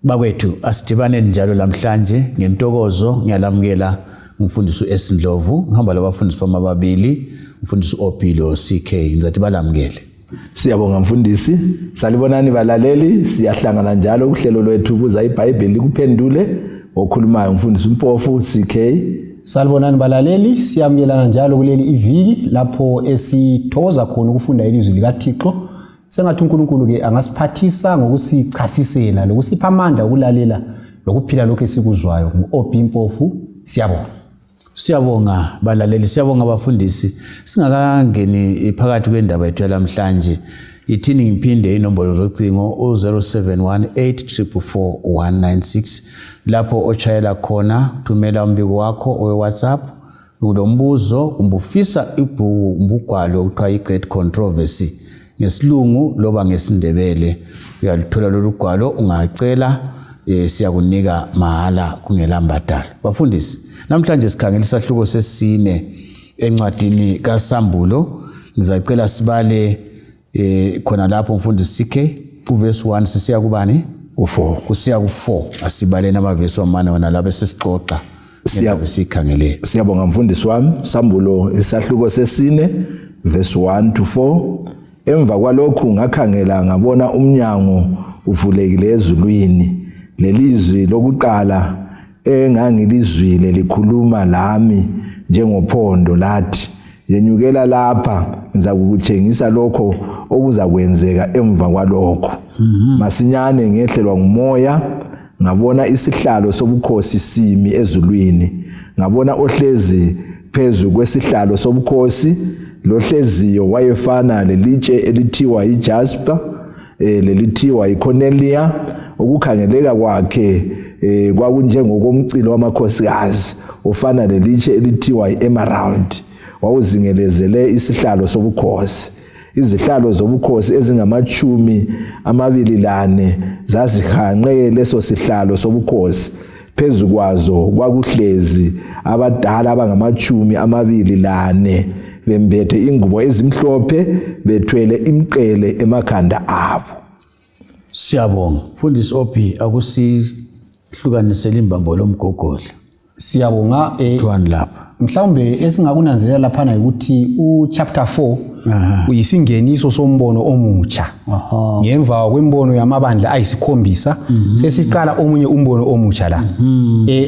Bakwethu asidibaneni njalo lamhlanje ngentokozo ngiyalamukela umfundisi uS Ndlovu ngihamba labafundisi bami ababili umfundisi uOP lo CK ngizathi balamukele. Siyabonga mfundisi. Salibonani balaleli, siyahlangana njalo kuhlelo lwethu kuza iBhayibheli likuphendule. Okhulumayo umfundisi uMpofu CK. Salibonani balaleli, siyamukelana njalo kuleli iviki lapho esithokoza khona ukufunda ilizwi likaThixo. Sengathi uNkulunkulu ke angasiphathisa ngokusichasisela lokusipha amandla okulalela lokuphila lokho esikuzwayo. Ngu-OB Mpofu, siyabonga. Siyabonga balaleli, siyabonga bafundisi. Singakangeni phakathi kwendaba yethu yalamhlanje, ithini ngiphinde inombolo zocingo u-0718444196 lapho otshayela khona, thumela umbiko wakho owe-WhatsApp ulombuzo kumbe ufisa ibhuku kumbe ugwalo okuthiwa i-Great Controversy ngesilungu loba ngesiNdebele, uyaluthola lolu gwalo, ungacela siyakunika mahala kungela mbadalo. Bafundisi, namhlanje sikhangela isahluko sesine encwadini kaSambulo. Ngizacela sibale khona lapho mfundisi CK kuvesi 1 sisiya kubani? Ku-4. Kusiya ku-4. Asibaleni amavesi wamane wona lapho sesixoxa sikhangele. Siyabonga mfundisi wami. Sambulo isahluko sesine verse 1 to 4. Emva kwalokhu ngakhangela ngabona umnyango uvulekile ezulwini, lelizwi lokuqala engangilizwile likhuluma lami njengophondo lathi, yenyukela lapha, ngizakukutshengisa lokho okuzakwenzeka emva kwalokho. Masinyane ngehlelwa ngumoya, ngabona isihlalo sobukhosi simi ezulwini, ngabona ohlezi phezu kwesihlalo sobukhosi, lohleziyo wayefana lelitshe elithiwa yijasper, lelithiwa yiCornelia. Ukukhangeleka kwakhe kwakunjengokomcilo wamakhosikazi ofana lelitshe elithiwa yi-emerald, wawuzingelezele isihlalo sobukhosi. Izihlalo zobukhosi ezingama-24 zazihanqe leso sihlalo sobukhosi. Phezu kwazo kwakuhlezi abadala abangama-24 bembethe ingubo ezimhlophe, bethwele imiqhele emakhanda abo. Siyabonga mfundisi OP, akusihlukanisele imbambo lomgogodla. Siyabonga. Kuthiwani lapha? Mhlawumbe esingakunanzelela laphana ukuthi u-chapter 4 uyisingeniso sombono omutsha. Ngemva kwembono yamabandla ayisikhombisa, sesiqala omunye umbono omutsha la.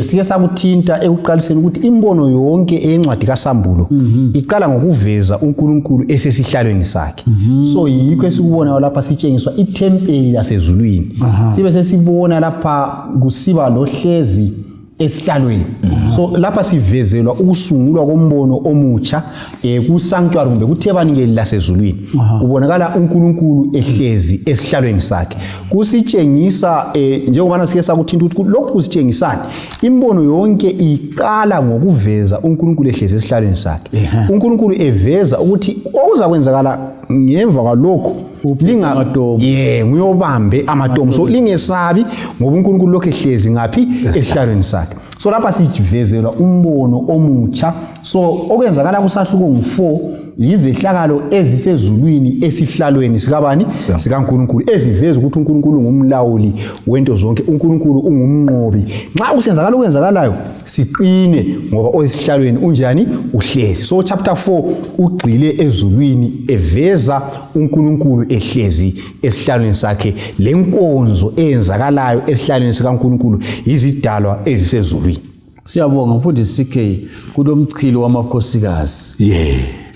Sike sakuthinta ekuqaliseni ukuthi imbono yonke eyencwadi kaSambulo iqala ngokuveza uNkulunkulu esesihlalweni sakhe. So yikho esikubonayo lapha, sitshengiswa ithempeli lasezulwini. Sibe sesibona lapha kusiba lohlezi esihlalweni. So lapha sivezelwa ukusungulwa kombono omutsha ku-sanctuary kumbe kuthebanikeli lasezulwini. Kubonakala uNkulunkulu ehlezi esihlalweni sakhe. Kusitshengisa njengobana sike sakuthinta ukuthi lokhu kusitshengisani. Imbono yonke iqala ngokuveza uNkulunkulu ehlezi esihlalweni sakhe. uNkulunkulu eveza ukuthi okuzakwenzakala ngemva kwalokhu nguyobambe amatomu. So lingesabi ngoba uNkulunkulu lokhu ehlezi ngaphi esihlalweni sakhe. So lapha sivezelwa umbono omutsha. So okwenzakala kusahluko ngu-4 yizehlakalo ezisezulwini esihlalweni sikabani? SikaNkulunkulu, eziveza ukuthi uNkulunkulu ngumlawuli wento zonke, uNkulunkulu ungumnqobi. Nxa kusenzakala okwenzakalayo siqine ngoba oyisihlalweni unjani? Uhlezi. So chapter 4 ugxile ezulwini eveza uNkulunkulu ehlezi esihlalweni sakhe, lenkonzo eyenzakalayo esihlalweni sikaNkulunkulu yizidalwa ezisezulwini. Siyabonga mfundisi CK, kulomchilo wamakhosikazi.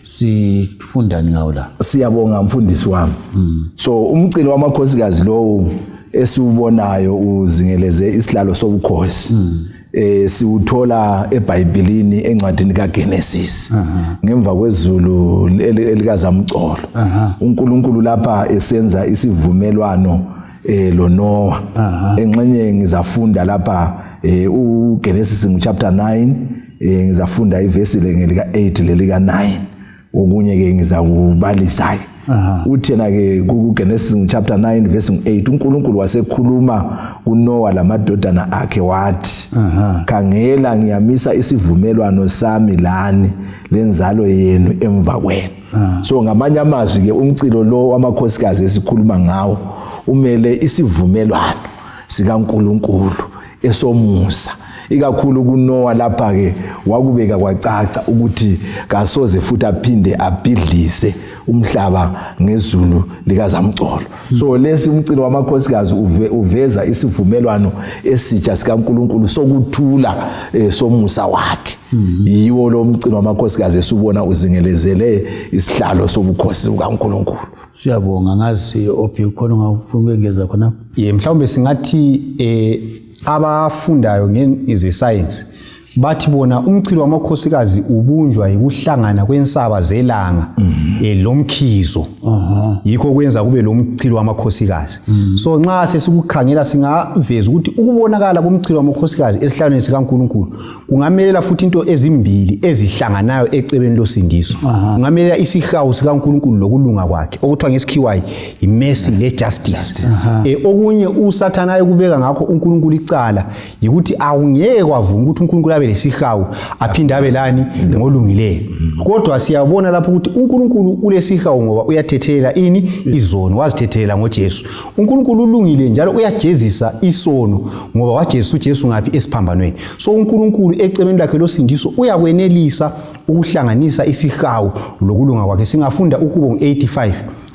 Sifundani ngawo la? Siyabonga mfundisi wami. So umchilo wamakhosikazi lowo esiwubonayo uzingeleze isihlalo sobukhosi. Siwuthola eBhayibhelini encwadini kaGenesis. Ngemva kwezulu elikazamcolo. uNkulunkulu lapha esenza isivumelwano loNoah. Engxenye ngizafunda lapha uGenesis chapter 9, ngizafunda ivesi ngelika 8 lelika 9. Okunye ke ngizakubalisa ke. Uthena ke kuGenesis chapter 9 verse 8, uNkulunkulu wasekhuluma kuNoah lamadodana akhe wathi, khangela ngiyamisa isivumelwano sami lani lenzalo yenu emva kwenu. So ngamanye amazwi ke umcilo lo wamakhosikazi esikhuluma ngawo umele isivumelwano sikaNkuluNkulu esomusa. Ikakhulu kuNoah lapha ke wakubeka kwacaca ukuthi kasoze futhi aphinde abhidlise umhlaba ngezulu likazamcolo. So lesi umcilo wamakhosikazi uveza isivumelwano esitsha sikaNkuluNkulu sokuthula somusa wakhe. Yiwo lo mcilo wamakhosikazi esubona uzingelezele isihlalo sobukhosi bukaNkuluNkulu. Siyabonga. Ngazi ophi khona ungafuna ukwengeza khona? Ye, mhlawumbe singathi abafundayo ngezesayensi bathi bona umchilo wamakhosikazi ubunjwa yikuhlangana kwensaba zelanga lomkhizo. Yikho kwenza kube lomchilo wamakhosikazi. So nxa sesikukhangela singaveza ukuthi ukubonakala komchilo wamakhosikazi esihlalweni sikaNkuluNkulu kungamelela futhi into ezimbili ezihlanganayo ecebeni losindiso. Kungamelela isihawu sikaNkuluNkulu lokulunga kwakhe, okuthiwa ngesikhiwa yi-mercy le-justice. Okunye uSathana ayekubeka ngakho uNkulunkulu icala yikuthi awungeke kwavuma ukuthi uNkulunkulu abe lesihawu aphinde abe lani ngolungileyo. Kodwa siyabona lapho ukuthi uNkulunkulu ulesihawu ngoba uyathethelela ini izono, wazithethelela ngoJesu. uNkulunkulu ulungile njalo uyajezisa isono ngoba wajezisa uJesu ngaphi? Esiphambanweni. So uNkulunkulu ecebeni lakhe losindiso uyakwenelisa ukuhlanganisa isihawu lokulunga kwakhe. Singafunda uHubo 85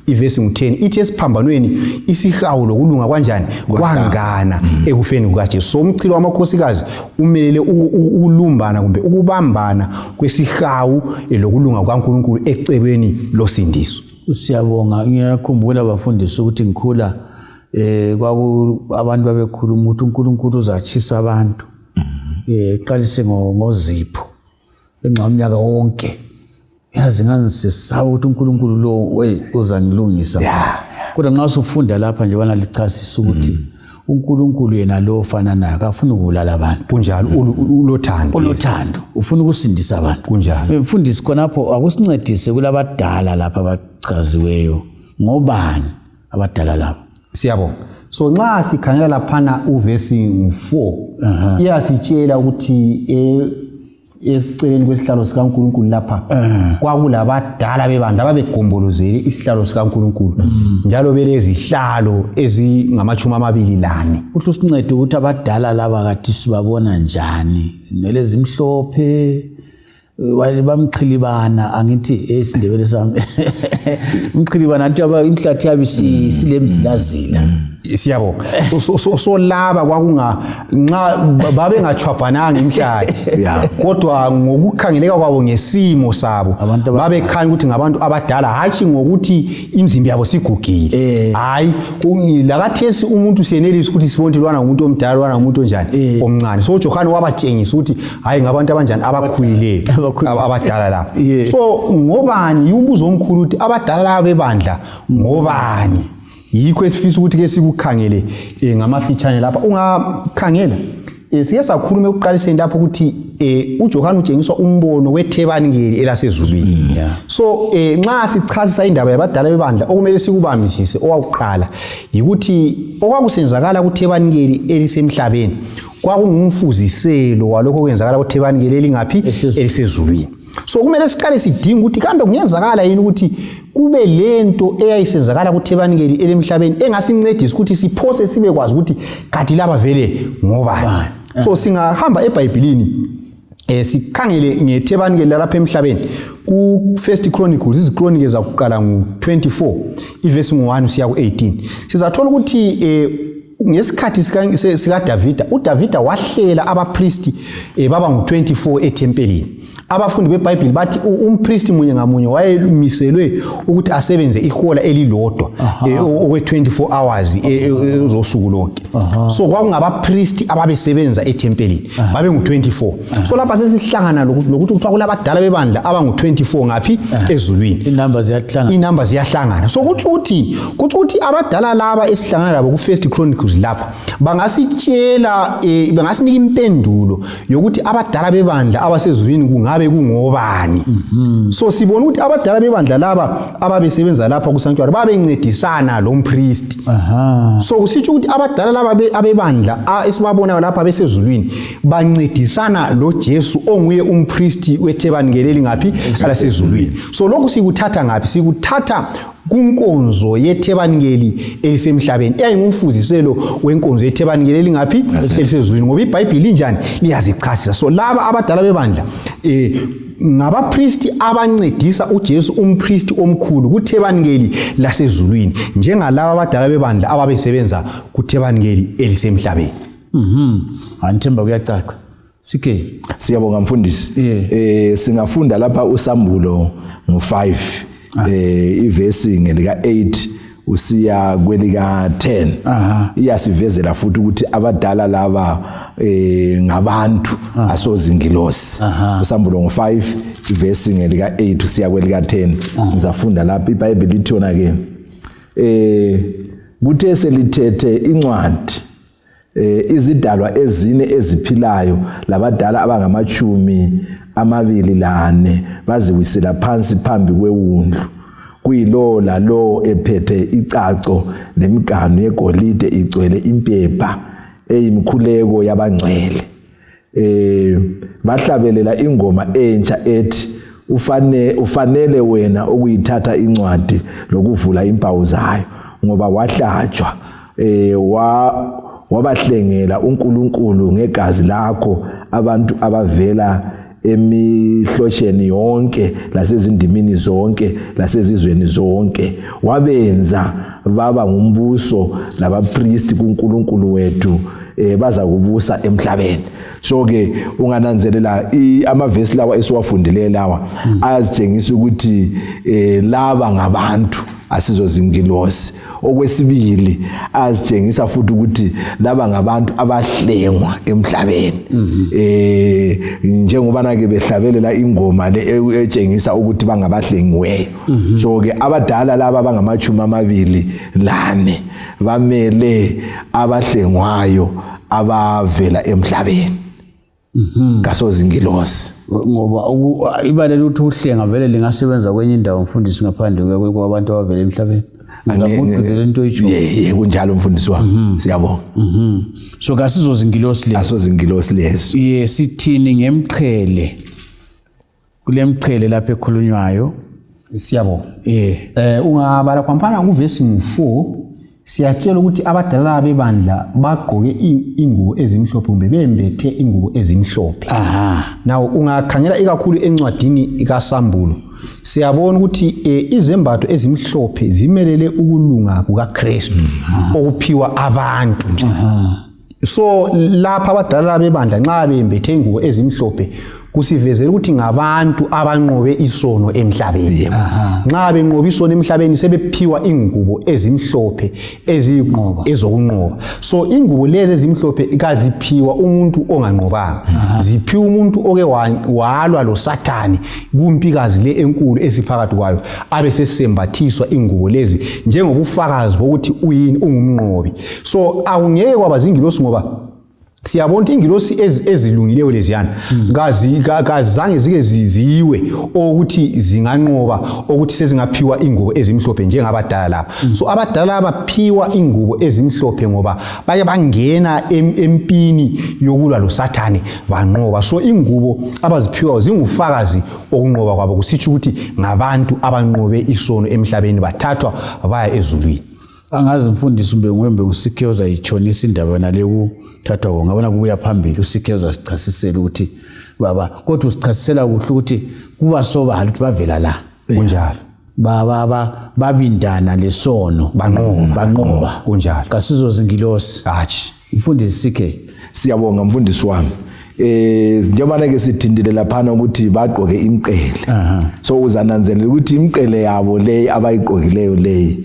ivesi ngu-10, ithi esiphambanweni isihawu lokulunga kwanjani? Kwangana ekufeni kukaJesu. So umchilo wamakhosikazi umelele ukulumbana kumbe ukubambana kwesihawu lokulunga kukaNkulunkulu ecebeni losindiso. Siyabonga. Ngiyakhumbula bafundisi ukuthi ngikhula kwaku abantu babekhuluma ukuthi uNkulunkulu uzatshisa abantu. Qalise ngozipho enxa umnyaka wonke. Yazi ngangisesaba ukuthi uNkulunkulu lo uzangilungisa. Kodwa nxa usufunda lapha nje bana lichasisa ukuthi uNkulunkulu yena lo ofananayo akafuni ukubulala abantu. Kunjalo, ulothando. Ulothando, ufuna ukusindisa abantu. Kunjalo. Mfundisi khonapho akusincedise kulabadala lapha abachaziweyo. Ngobani abadala laba? Siyabonga. So nxa sikhangela laphana uvesi ngu-4 iyasitshela ukuthi esiceleni kwesihlalo sikaNkulunkulu lapha kwakulabadala bebandla ababegombolozele isihlalo sikaNkulunkulu njalo belezihlalo ezingama-24. Uhle usincede ukuthi abadala laba kathi sibabona njani? Nelezimhlophe bamxhilibana, angithi esiNdebele sami umxhilibana anti imhlathi yabe silemzilazila. Siyabonga. So laba kwakunga nxa babengatshwabhananga imhlathi, kodwa ngokukhangeleka kwabo ngesimo sabo babekhanya ukuthi ngabantu abadala, hatshi ngokuthi imizimba yabo sigugile. Hayi, lakathesi umuntu siyenelisa ukuthi sibone ukuthi lwana ngumuntu omdala, lwana ngumuntu onjani, omncane. So uJohane wabatshengisa ukuthi hayi ngabantu abanjani abakhulileyo, abadala laba. So ngobani? Umbuzo omkhulu ukuthi abadala laba bebandla ngobani? Yikho esifisa ukuthi ke sikukhangele ngamafitshane lapha. Ungakhangela sike sakhuluma ekuqaliseni lapho ukuthi uJohane utshengiswa umbono wethebanikeli elasezulwini. So nxa sichasisa indaba yabadala bebandla, okumele sikubambisise owakuqala yikuthi okwakusenzakala kuthebanikeli elisemhlabeni kwakungumfuziselo walokho okwenzakala kuthebanikeli elingaphi, elisezulwini. So kumele siqale sidinge ukuthi kambe kungenzakala yini ukuthi kube lento eyayisenzakala kuthebanikeli elemhlabeni engasincedisa ukuthi siphose sibekwazi ukuthi kati laba vele ngobani. So singahamba eBhayibhilini sikhangele ngethebanikeli lalapha emhlabeni ku First Chronicles, izikronike zakuqala ngu-24 ivesi ngu-1 usiya ku-18. Sizathola ukuthi ngesikhathi sikaDavida, uDavida wahlela abapristi baba ngu-24 ethempelini. Abafundi beBhayibhili bathi umpristi munye ngamunye wayemiselwe ukuthi asebenze ihola elilodwa okwe-24 hours zosuku lonke. So kwakungabapristi ababesebenza ethempelini babengu-24. So lapha sesihlangana lokuthi kuthiwa kulabadala bebandla abangu-24 ngaphi? Ezulwini. Inamba ziyahlangana. Inamba ziyahlangana. So kutsho ukuthi abadala laba esihlangana labo ku-First Chronicles lapha bangasitshela, bangasinika impendulo yokuthi abadala bebandla abasezulwini kungabe kungobani. So sibona ukuthi abadala bebandla laba ababesebenza lapha kusanctuary babencedisana lompristi. So kusitsho ukuthi abadala laba abebandla esibabonayo lapha besezulwini bancedisana loJesu onguye umpristi wethebanikeli ngaphi? Alasezulwini. So lokhu sikuthatha ngaphi? Sikuthatha Kunkonzo yethebanikeli elisemhlabeni, eyayingumfuziselo wenkonzo yethebanikeli elingaphi? Elisezulwini, ngoba iBhayibhili linjani? Liyazichasisa. So laba abadala bebandla ngabapristi abancedisa uJesu umpristi omkhulu kuthebanikeli lasezulwini, njengalaba abadala bebandla ababesebenza kuthebanikeli elisemhlabeni. Angithemba kuyacaca. Sike. Siyabonga mfundisi. Yeah. Singafunda lapha uSambulo ngo5 ivesi ngelika 8 usiya kwelika 10. Iyasivezela futhi ukuthi abadala laba ngabantu, asozingilosi. USambulo ngo5 ivesi ngelika 8 usiya kwelika 10. Ngizafunda lapha, iBhayibheli lithi yona ke kuthe selithethe incwadi, izidalwa ezine eziphilayo labadala abangama-24 baziwisela phansi phambi kwewundlu, kuyilowo lalowo ephethe icaco lemiganu yegolide igcwele impepha eyimikhuleko yabangcwele. Bahlabelela ingoma entsha ethi, ufanele wena ukuyithatha incwadi lokuvula impawu zayo, ngoba wahlatshwa, wabahlengela uNkulunkulu ngegazi lakho abantu abavela emihlosheni yonke lasezindimini zonke lasezizweni zonke, wabenza baba ngumbuso labapristi kuNkulunkulu wethu, baza kubusa emhlabeni. So ke ungananzelela amavesi lawa esiwafundileyo lawa ayazitshengisa ukuthi laba ngabantu, asizozingilosi. Okwesibili, azitshengisa futhi ukuthi laba ngabantu abahlengwa emhlabeni, njengoba ke behlabelela ingoma le etshengisa ukuthi bangabahlengiweyo. So ke abadala laba abangama-24 bamele abahlengwayo abavela emhlabeni, kasozingilosi. Ngoba ibala ukuthi uhlenga vele lingasebenza kwenye indawo, mfundisi, ngaphandle kwabantu abavela emhlabeni. Ngizama ukugcizelela into oyitsho. Ye, kunjalo mfundisi wami, siyabonga. So kasizozingilosi lezi. Asozingilosi lezo. Ye, sithini ngemqhele? Kulemqhele lapho ekhulunywayo. Siyabonga. Eh. Ungabala khwampana kuvesi ngu-4, siyatshela ukuthi abadala bebandla bagqoke ingubo ezimhlophe, kumbe bembethe ingubo ezimhlophe. Now ungakhangela ikakhulu encwadini kaSambulo, siyabona ukuthi izembatho ezimhlophe zimelele ukulunga kukaKristu okuphiwa abantu nje. So lapha abadala bebandla nxa bembethe ingubo ezimhlophe, kusivezela ukuthi ngabantu abanqobe isono emhlabeni. Nxa benqobe isono emhlabeni, sebephiwa ingubo ezimhlophe ezokunqoba. So ingubo lezi ezimhlophe kaziphiwa umuntu onganqobanga, ziphiwa umuntu oke walwa lo Sathane kumpikazi le enkulu esiphakathi kwayo, abe sesembathiswa ingubo lezi njengobufakazi bokuthi uyini? Ungumnqobi. So akungeke kwaba zingilosi, ngoba siyabona ukuthi ingilosi ezilungileyo leziyana kazange zike ziwe ukuthi zinganqoba ukuthi sezingaphiwa ingubo ezimhlophe njengabadala lapha. So abadala baphiwa ingubo ezimhlophe ngoba bake bangena empini yokulwa loSathane, banqoba. So ingubo abaziphiwayo zingufakazi okunqoba kwabo, kusitsho ukuthi ngabantu abanqobe isono emhlabeni, bathathwa baya ezulwini. Angazi mfundisi, umbe ngwembe uSikhe uzayitshonisa indaba nale kuthathwa ko, ngabona kubuya phambili. USikhe uzasichasisela ukuthi baba, kodwa usichasisela kuhle ukuthi kuba sobala ukuthi bavela la. Kunjalo. Ba ba ba babindana lesono. Banqoba. Banqoba. Kunjalo. Kasizozingilosi. Hatshi. Mfundisi Sikhe. Siyabonga mfundisi wami. Njengoba ke sithintile laphana ukuthi bagqoke imqele, so uzananzelela ukuthi imqele yabo le abayigqokileyo le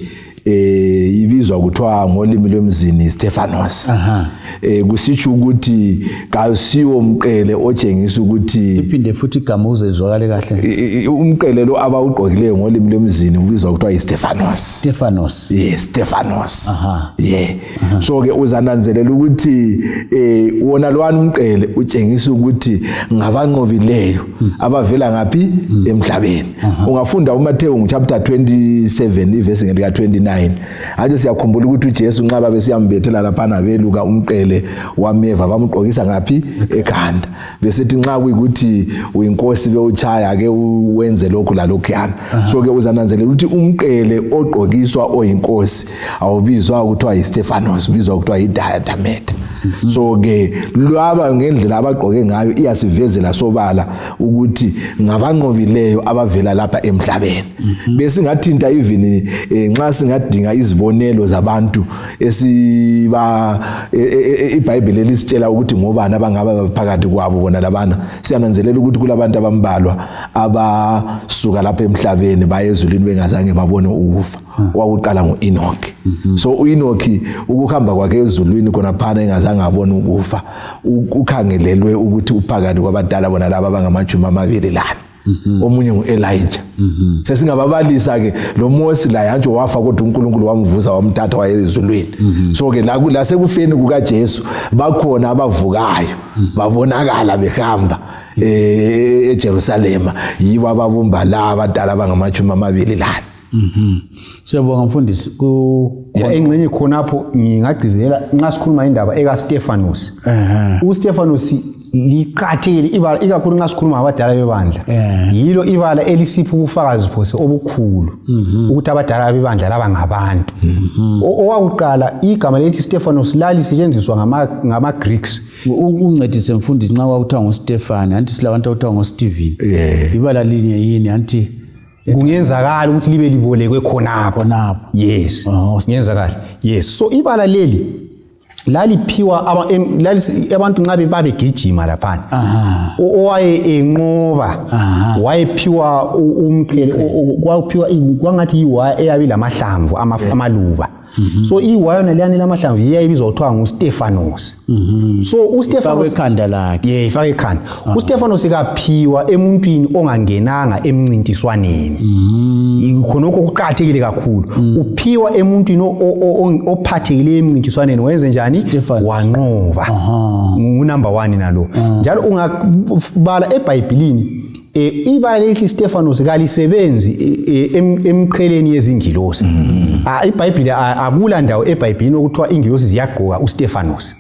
ibizwa kuthiwa ngolimi lwemzini Stephanos. Kusitsho ukuthi kasiwo umqele otshengisa ukuthi Iphinde futhi igama ukuze lizwakale kahle. Umqele lo abawugqokileyo ngolimi lwemzini ubizwa kuthiwa yiStephanos. Stephanos. Yes, Stephanos. Yeah, so ke uzananzelela ukuthi wona lwana umqele utshengisa ukuthi ngabanqobileyo abavela ngaphi? Emhlabeni. Ungafunda uMathewu chapter 27 ivesi ngelika 29. 29. Athi siyakhumbula ukuthi uJesu nxa babesiyambethela laphana beluka umqele wameva bamgqokisa ngaphi ekhanda, besithi nxa kuyikuthi uyinkosi bewutshaya ke wenze lokhu lalokhuyana. So ke uzananzelela ukuthi umqele ogqokiswa oyinkosi awubizwa kuthiwa yiStefanos, ubizwa kuthiwa yiDiadameta. So ke lwaba ngendlela abagqoke ngayo iyasivezela sobala ukuthi ngabanqobileyo abavela lapha emhlabeni. Besingathinta even nxa singadinga izibonelo zabantu esiba iBhayibheli lisitshela ukuthi ngobani abangaba phakathi kwabo bona labana, siyananzelela ukuthi kulabantu abambalwa abasuka lapha emhlabeni baye ezulwini bengazange babone ukufa. Wakuqala nguEnoch. So uEnoch ukuhamba kwakhe ezulwini khona phana engazange abone ukufa, ukhangelelwe ukuthi uphakathi kwabadala bona laba abangama-24. Omunye nguElijah. Sesingababalisa ke lo Mose laye anjo wafa kodwa uNkulunkulu wamvusa wamthatha waye ezulwini. So ke la sekufeni kukaJesu bakhona abavukayo babonakala behamba eJerusalema, yibo ababumba la abadala abangama-24. Siyabonga mfundisi. Engxenye khonapho ngingagcizelela nxa sikhuluma indaba ekaStefanos. UStefanos liqakathekile ibala, ikakhulu nxa sikhuluma ngabadala bebandla. Yilo ibala elisipha ubufakazi phose obukhulu ukuthi abadala bebandla laba ngabantu. Owakuqala igama lethi Stefanos lalisetshenziswa ngama Greeks. Uncedise mfundisi, nxa kwakuthiwa nguStefani anti silabantu okuthiwa nguSteven. Ibala linye yini anti kungenzakala ukuthi libe libolekwe khonapho? Yes, kungenzakala. Yes, so ibala leli laliphiwa abantu nxa babegijima laphana, owaye enqoba wayephiwa umqhele, kwaphiwa kwangathi yiwaya eyabe lamahlamvu amaluba. So iwaya yona leyani lamahlamvu iyayibizwa kuthiwa nguStefanos. So uStefanos ekhanda lakhe. Yeah, ifake ekhanda. uStefanos kaphiwa emuntwini ongangenanga emncintiswaneni. Khonokho kuqakathekile kakhulu. Uphiwa emuntwini ophathekile emncintiswaneni, wenze njani? Wanqoba. Ngu number 1 nalo. Njalo ungabala eBhayibhelini ibala lelithi Stefanos kalisebenzi emqheleni yezingilosi. iBhayibheli akula ndawo eBhayibhelini okuthiwa ingilosi ziyagqoka uStefanos.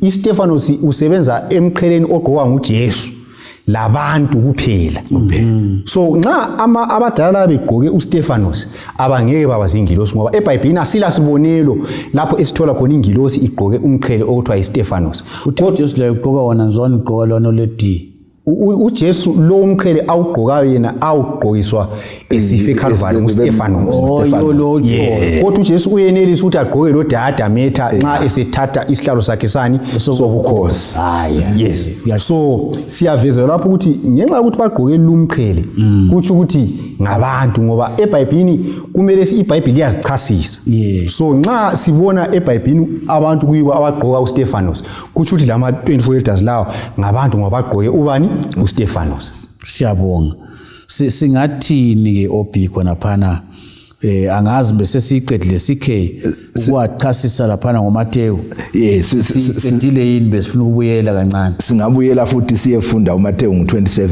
iStefanos usebenza emqheleni ogqokwa nguJesu labantu kuphela. So nxa abadala begqoke uStefanos abangeke baba zingilosi, ngoba eBhayibhelini asila sibonelo lapho esithola khona ingilosi igqoke umqhele okuthiwa yiStefanos. uJesu la ugqoka wona nzona, ugqoka lona le D. uJesu lo umqhele awugqokayo yena awugqokiswa esife eCalvary nguStefanos. Kodwa uJesu uyenelisa ukuthi agqoke lo diadametha nxa esethatha isihlalo sakhe sani sobukhosi. Yes. So siyavezela lapho ukuthi ngenxa yokuthi bagqoke lumqhele kutsho ukuthi ngabantu, ngoba eBhayibhelini kumele iBhayibheli iyazichasisa. So nxa sibona eBhayibhelini abantu kuyibo abagqoka uStefanos, kutsho ukuthi lama 24 elders lawo ngabantu ngoba bagqoke ubani? uStefanos. Siyabonga. Singathini ke OB khonaphana? Angazi bese siqedile CK ukuwachasisa laphana ngoMateyu. Yes, siqedile yini? Besifuna ukubuyela kancane. Singabuyela futhi siyefunda uMateyu ngo27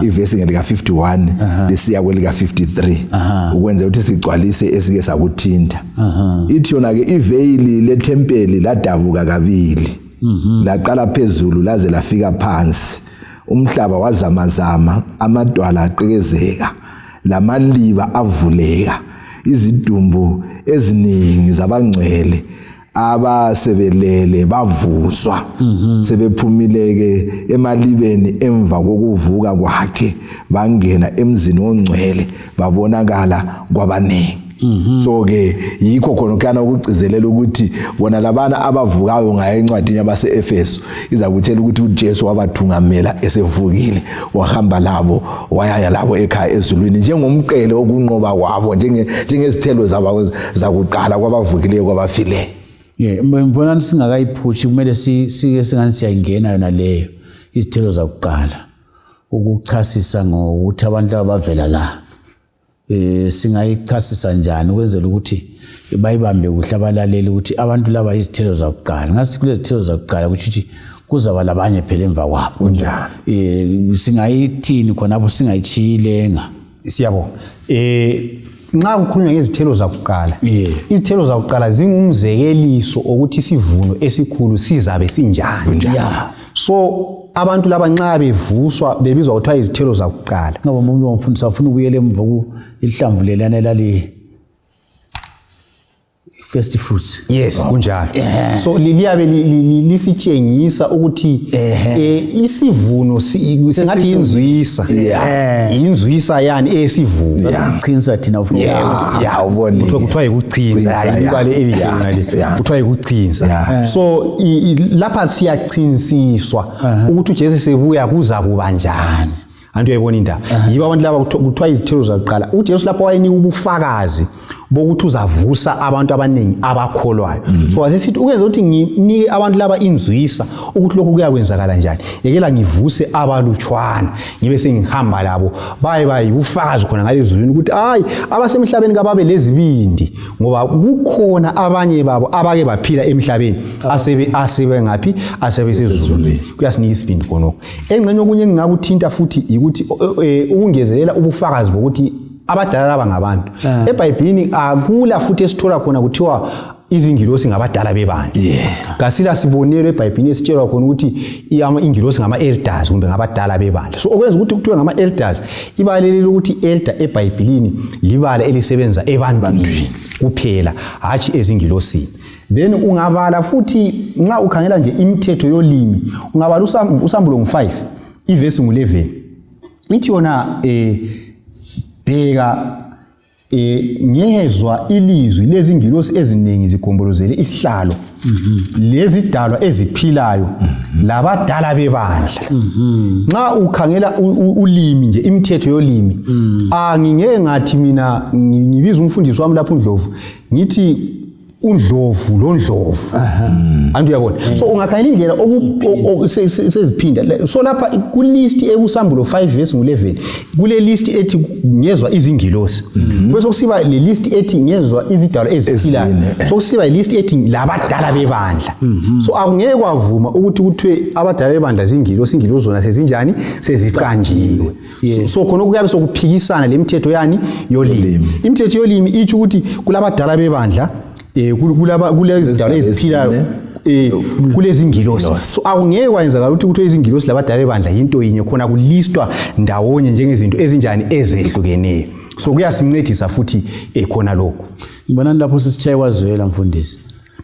ivesi ngelika 51 lisiya kwelika 53 ukwenza ukuthi sigcwalise esike sakuthinta. Ithi yona ke iveyili lethempeli ladabuka kabili, laqala phezulu laze lafika phansi. Umhlaba wazamazama, amadwala aqekezeka, lamaliba avuleka, izidumbu eziningi zabangcwele abasebelele bavuswa. Sebephumile-ke emalibeni emva kokuvuka kwakhe, bangena emzini ongcwele, babonakala kwabaningi. So ke yikho khona kuyana ukugcizelela ukuthi bona labana abavukayo ngayo encwadini yabase-Efeso iza kutshela ukuthi uJesu wabathungamela esevukile, wahamba labo, wayaya labo ekhaya ezulwini njengomqele wokunqoba kwabo, njengezithelo zakuqala kwabavukileyo kwabafileyo. Ngibona singakayiphutshi, kumele sike singani siyayingena yona leyo izithelo zakuqala, ukuchasisa ngokuthi abantu abavela la singayichasisa njani ukwenzela ukuthi bayibambe kuhle abalaleli ukuthi abantu laba izithelo zakuqala. Ngasithi kulezithelo zakuqala kutsho ukuthi kuzaba labanye phela emva kwabo. Kunjalo. Singayithini khonapho singayitshiyilenga? Siyabonga. Nxa kukhulunywa ngezithelo zakuqala, izithelo zakuqala zingumzekeliso okuthi isivuno esikhulu sizabe sinjani. So abantu laba nxa bevuswa bebizwa kuthiwa izithelo zakuqala. Ngoba umuntu wamfundisa ufuna ukuyela emva ku ihlamvu lelana elali first fruits. Yes, kunjalo. So liyabe lisitshengisa ukuthi isivuno singathi inzwisa. Inzwisa yani esivuno. Chinsa thina ufuna. Yeah, ubonile. Kuthiwa yikuchinsa, ibale elihle le. Kuthiwa yikuchinsa. So lapha siyachinsiswa ukuthi uJesu sebuya kuza kuba njani. Antu uyayibona indaba. Yibo abantu laba kuthiwa izithelo zakuqala. uJesu lapho wayenika ubufakazi bokuthi uzavusa abantu abaningi abakholwayo. So wasesithi ukwenza ukuthi nginike abantu laba inzwisa ukuthi lokhu kuyakwenzakala njani. Yekela ngivuse abalutshwana ngibe sengihamba labo baye bayibufakazi khona ngalezulwini ukuthi hayi abasemhlabeni kababe lezibindi ngoba kukhona abanye babo abake baphila emhlabeni asebe ngaphi asebe sezulwini. Kuyasinika isibindi khonokho. Engxenye okunye engingakuthinta futhi ukuthi ukungezelela ubufakazi bokuthi abadala laba ngabantu. EBhayibhelini akula futhi esithola khona kuthiwa izingilosi ngabadala bebandla. Kasila sibonelo eBhayibhelini esitshelwa khona ukuthi ingilosi ngama-elders kumbe ngabadala bebandla. So okwenza ukuthi kuthiwe ngama-elders, ibala leli lokuthi elder eBhayibhelini libala elisebenza ebantwini kuphela, hatshi ezingilosini. Then ungabala futhi nxa ukhangela nje imithetho yolimi, ungabala uSambulo ngu-5 ivesi ngu-11 ithi yona bheka ngezwa ilizwi lezingilosi eziningi zigombolozele isihlalo lezidalwa eziphilayo labadala bebandla. Nxa ukhangela ulimi nje imithetho yolimi, angingeke ngathi mina ngibiza umfundisi wami lapho uNdlovu ngithi uNdlovu lo Ndlovu. Antu uyabona. So ungakhangela indlela seziphinda. So lapha ku list ekuSambulo 5 verse 11 kule list ethi ngezwa izingilosi. Bese kusiba le list ethi ngezwa izidalwa eziphilayo. So kusiba list ethi labadala bebandla. So akungeke kwavuma ukuthi kuthiwe abadala bebandla zingilosi, ingilosi zona sezinjani, seziqanjiwe. So khona kuyabe sokuphikisana lemithetho yani yolimi. Imithetho yolimi ithi ukuthi kulabadala bebandla, kulezidalwa eziphilayo, kulezingilosi. So akungeke kwayenzakala ukuthi kuthiwe izingilosi labadala bebandla yinto yinye, khona kulistwa ndawonye njengezinto ezinjani ezehlukeneyo. So kuyasincedisa futhi khona lokho. Ngibona lapho sisitshaye kwazwela mfundisi.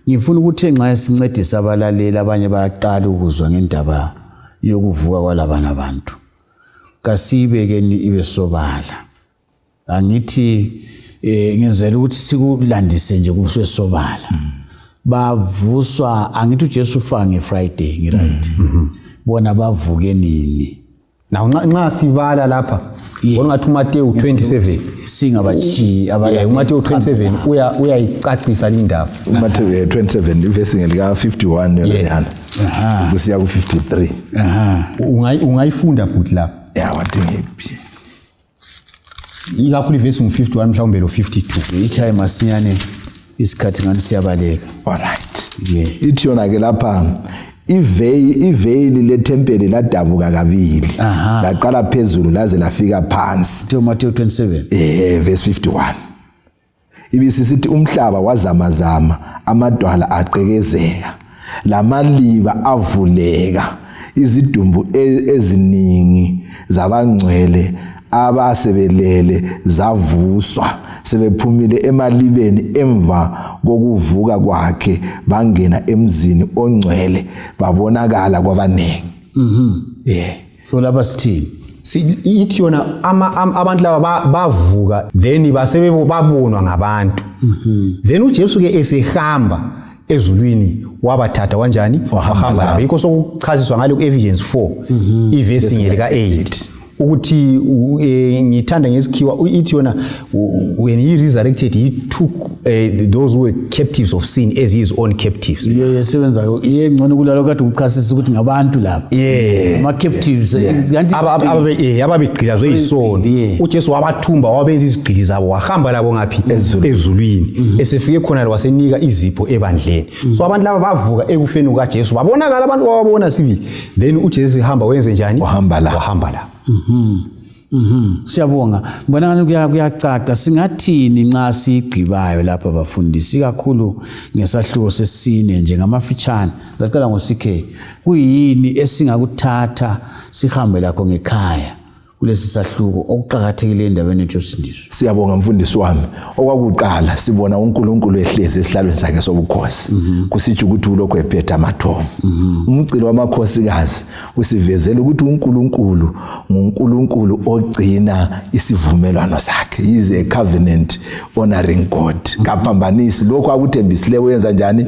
Ngifuna ukuthi nxa sincedisa abalaleli abanye bayaqala ukuzwa ngendaba yokuvuka kwalabana abantu. Kasiyibekeni ibe sobala. Angithi ngenzela ukuthi sikulandise nje kube sobala. Bavuswa, angithi uJesu ufa ngeFriday, ngiright. Bona bavuke nini? Now nxa sibala lapha, bona ngathi uMateyu 27 singabachi abala uMateyu 27 uyayicacisa lindaba. uMateyu 27 ivesi ngelika 51 yona kusiya ku 53. Ungayifunda futhi lapha. Yeah, wathi ikakhulu ivesi ngu-51 mhlawumbe lo 52. Ichaye masinyane isikhathi ngani siyabaleka. All right. Ithi yona ke lapha iveyili lethempeli ladabuka kabili. Laqala phezulu laze lafika phansi. Matthew 27. Verse 51. Ibisisithi umhlaba wazamazama, amadwala aqekezeka, lamaliba avuleka, izidumbu eziningi zabangcwele abasebelele zavuswa, sebephumile emalibeni emva kokuvuka kwakhe, bangena emzini ongcwele, babonakala kwabaningi. So lapha sithini? Ithi yona abantu laba bavuka, then basebebabonwa ngabantu. Then uJesu ke esehamba ezulwini wabathatha kanjani? Wahamba labo. Yikho sokuchaziswa ngale ku Ephesians 4 ivesi ngelika 8 ukuthi ngithanda ngesikhiwa ithi yona when he resurrected he took those who were captives of sin as his own captives. Yesebenza yengcono kulalo kade ukuchasisa ukuthi ngabantu laba. Ama captives ababegqilazwe yisono. uJesu wabathumba wabenza izigqili zabo wahamba labo ngaphi ezulwini. Esefike khona wasenika izipho ebandleni. So abantu laba bavuka ekufeni kukaJesu babonakala abantu babona sibili. Then uJesu ehamba wenze njani? Wahamba la. Wahamba la. Siyabonga. Ngibona ngathi kuyacaca singathini nxa sigqibayo lapha bafundisi kakhulu ngesahluko sesine nje ngamafitshane. Saqala ngo-CK. Kuyini esingakuthatha sihambe lakho ngekhaya kulesi sahluko okuqakathekile endabeni yethu yosindiso? Siyabonga mfundisi wami. Okwakuqala sibona uNkulunkulu ehlezi esihlalweni sakhe sobukhosi. Kusitsho ukuthi ulokhu ephethe amathongo. Umgcini wamakhosikazi usivezela ukuthi uNkulunkulu nguNkulunkulu ogcina isivumelwano sakhe. He is a covenant honoring God. Kaphambanisi lokho akuthembisileyo uyenza njani?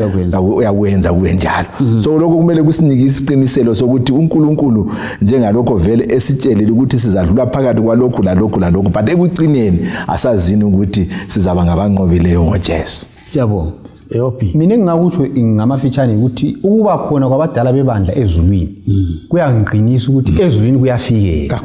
Uyakwenza kube njalo. So lokho kumele kusinike isiqiniselo sokuthi uNkulunkulu njengalokho vele esitshelile ukuthi sizadlula phakathi kwalokhu lalokhu lalokhu, but ekucineni asazini ukuthi sizaba ngabanqobileyo ngoJesu. Siyabonga. Eyopi. Mina engingakutsho ngamafitshane ukuthi ukuba khona kwabadala bebandla ezulwini kuyangiqinisa ukuthi ezulwini kuyafikeka.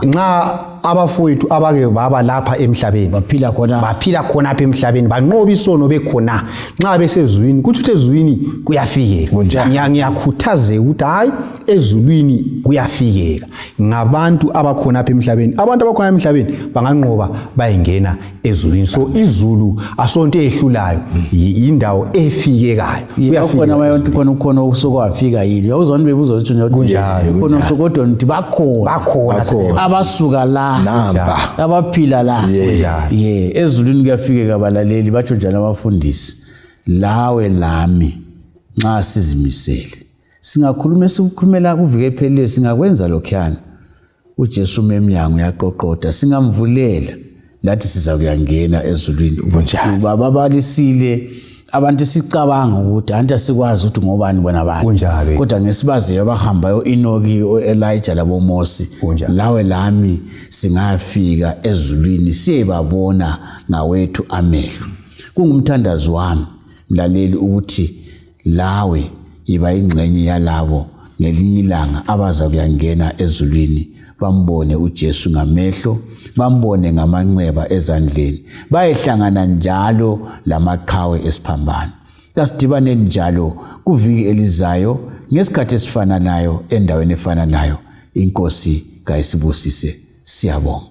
Nxa abafowethu abake baba lapha emhlabeni Baphila khona. Baphila khona apha emhlabeni, banqoba isono bekhona, nxa besezulwini kuthi ukuthi ezulwini kuyafikeka. Kunjalo. Ngiyakhuthazeka ukuthi hayi, ezulwini kuyafikeka ngabantu abakhona apha emhlabeni. Abantu abakhona emhlabeni banganqoba bayengena ezulwini. So izulu asonto eyehlulayo, yindawo efikekayo. Bakhona abantu khona ukhona osokwafika yini? Uyawuzwa bebuza ukuthi nje Kunjalo, khona so kodwa ngithi bakhona. Bakhona. Abasuka la. Nampa. Abaphila la. Kunjalo. Ye, ezulwini kuyafikeka abalaleli batsho njalo abafundisi. Lawe lami nxa sizimisele. Singakhuluma esikukhulumela kuvike ephelile singakwenza lokhuyana. uJesu umemnyango uyaqoqoda, singamvulela lathi siza kuyangena ezulwini. Kunjalo. Ngoba babalisile abantu sicabanga ukuthi anti asikwazi ukuthi ngobani bona bani. Kunjalo. Kodwa ngesibaziyo abahambayo Enoki, oElijah laboMosi. Kunjalo. Lawe lami singafika ezulwini siyebabona ngawethu amehlo. Kungumthandazo wami mlaleli ukuthi lawe yiba ingxenye yalabo ngelinye ilanga abaza kuyangena ezulwini, bambone uJesu ngamehlo, bambone ngamanxeba ezandleni, bayehlangana njalo lamaqhawe esiphambano. Kasidibaneni njalo kuviki elizayo ngesikhathi esifananayo endaweni efananayo. Inkosi kayisibusise. Siyabonga.